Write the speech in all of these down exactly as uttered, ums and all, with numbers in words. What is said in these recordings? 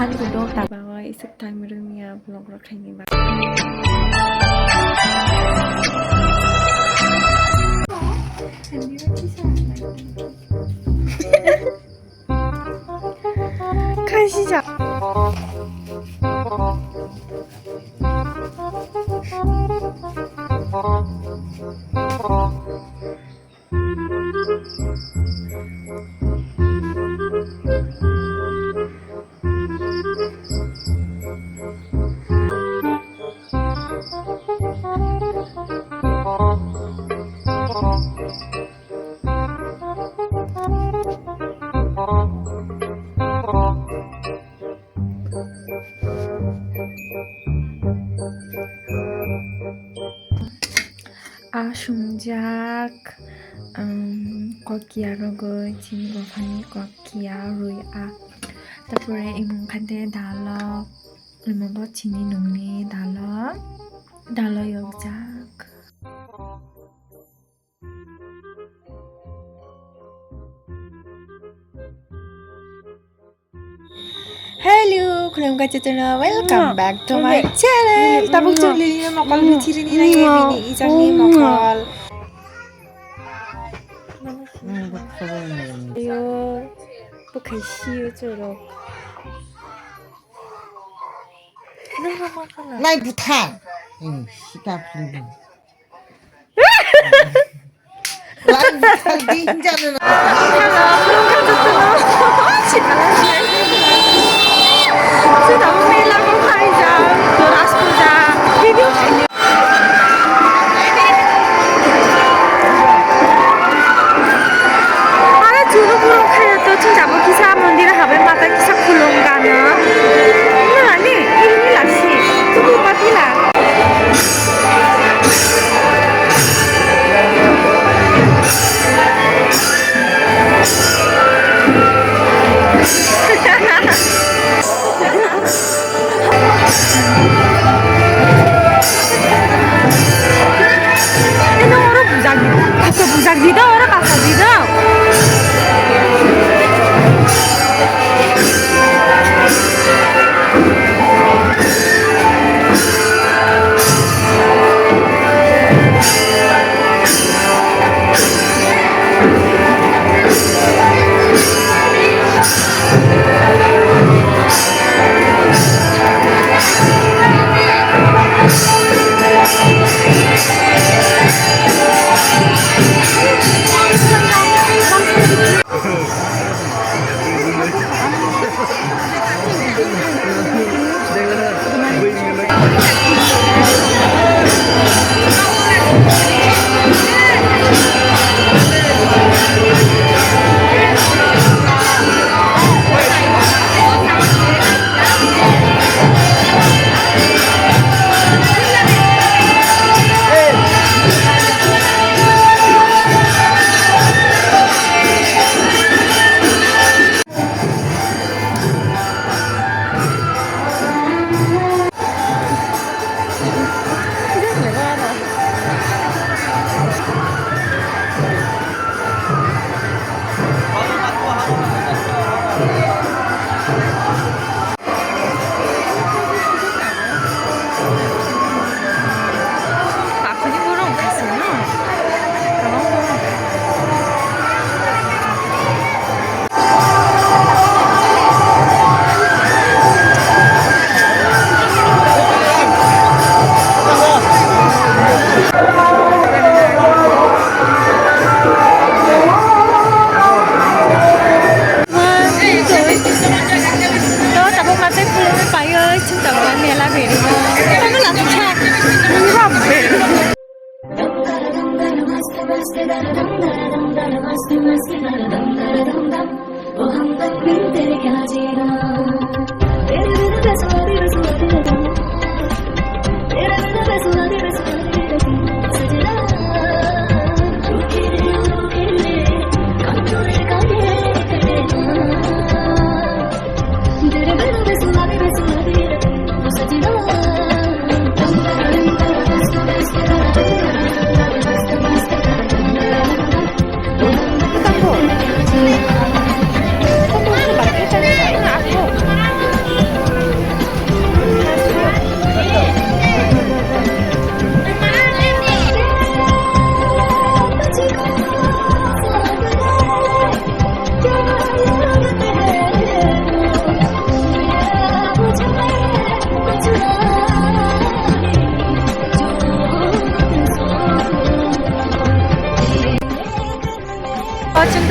Ang dok ta bawa isuk time room ya vlog rok khaini ba. Kaisijak. A swngjak, um, kokia rwgwi chini bophani kokia rwi a. Tarpore imung khaide dalo, imo bo chini nungni dalo, dalo yokjak. Hello, khulumkha chwngno, welcome back to my channel. Tabuk chwng lili mokol bichiri ni nai bini ijang ni mokol. Ayo, bukhai siyo chwrok. Nai butha. Hmm, sika philbin. Aro chwngno borok khaio to chwng jabo kisa mondir habai mata kisa khulum gana. Nani, ini lasi, tubu patila.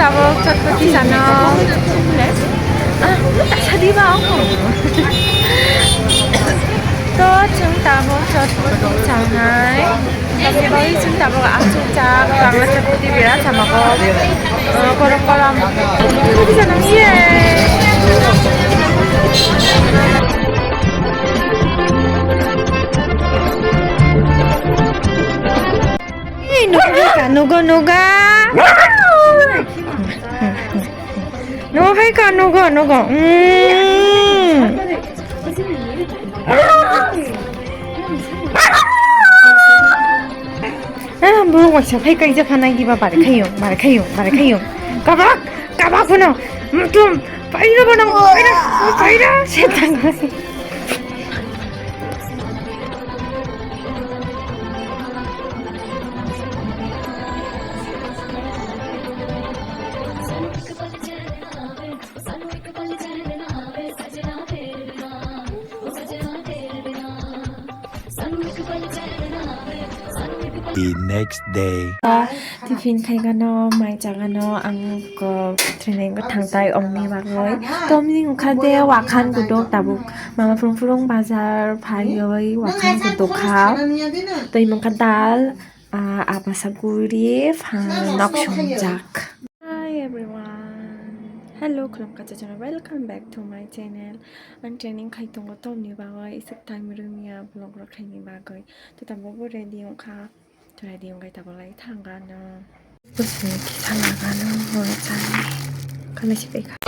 Tabuk chotpoti chano. Ah, sadi ba ako. To chwng tabuk chotpoti chanai. Tabuk chwng tabuk achuk chak, bangla chotpoti bera chamago. Oh, korom korom. Chotpoti chanai, yay. Ei, nugo, nugo, nugo. Nugo, nugo, nugo. Mm. Ah, borok waisa phai kaijak phanai diba, bare khaiyung, bare khaiyung, bare khaiyung. Kabak, kabak phano. Mutum, paira bono, paira, paira, setan. The next day. Tiffin khaigano, mai chagano, ang ko training ko thangtai omni bagwi. Tomni wngkha de wakhan kuduk tabuk. Mama phurung phurung bazar phaiwi wakhan kuduk kha. Twi mangkha dal, ah, abasa guri, phan nok songjak. Hi everyone. Hello, khulumkha chachana. Welcome back to my channel. Ang training khai tongo tomni bagwi, isuk time rwmya vlog rok khaini bagwi. To tabuk bo ready wngkha. To ready wngkha tabuk lai thangano. Bwswk kisa lagano hoi chai. Kala si paikha.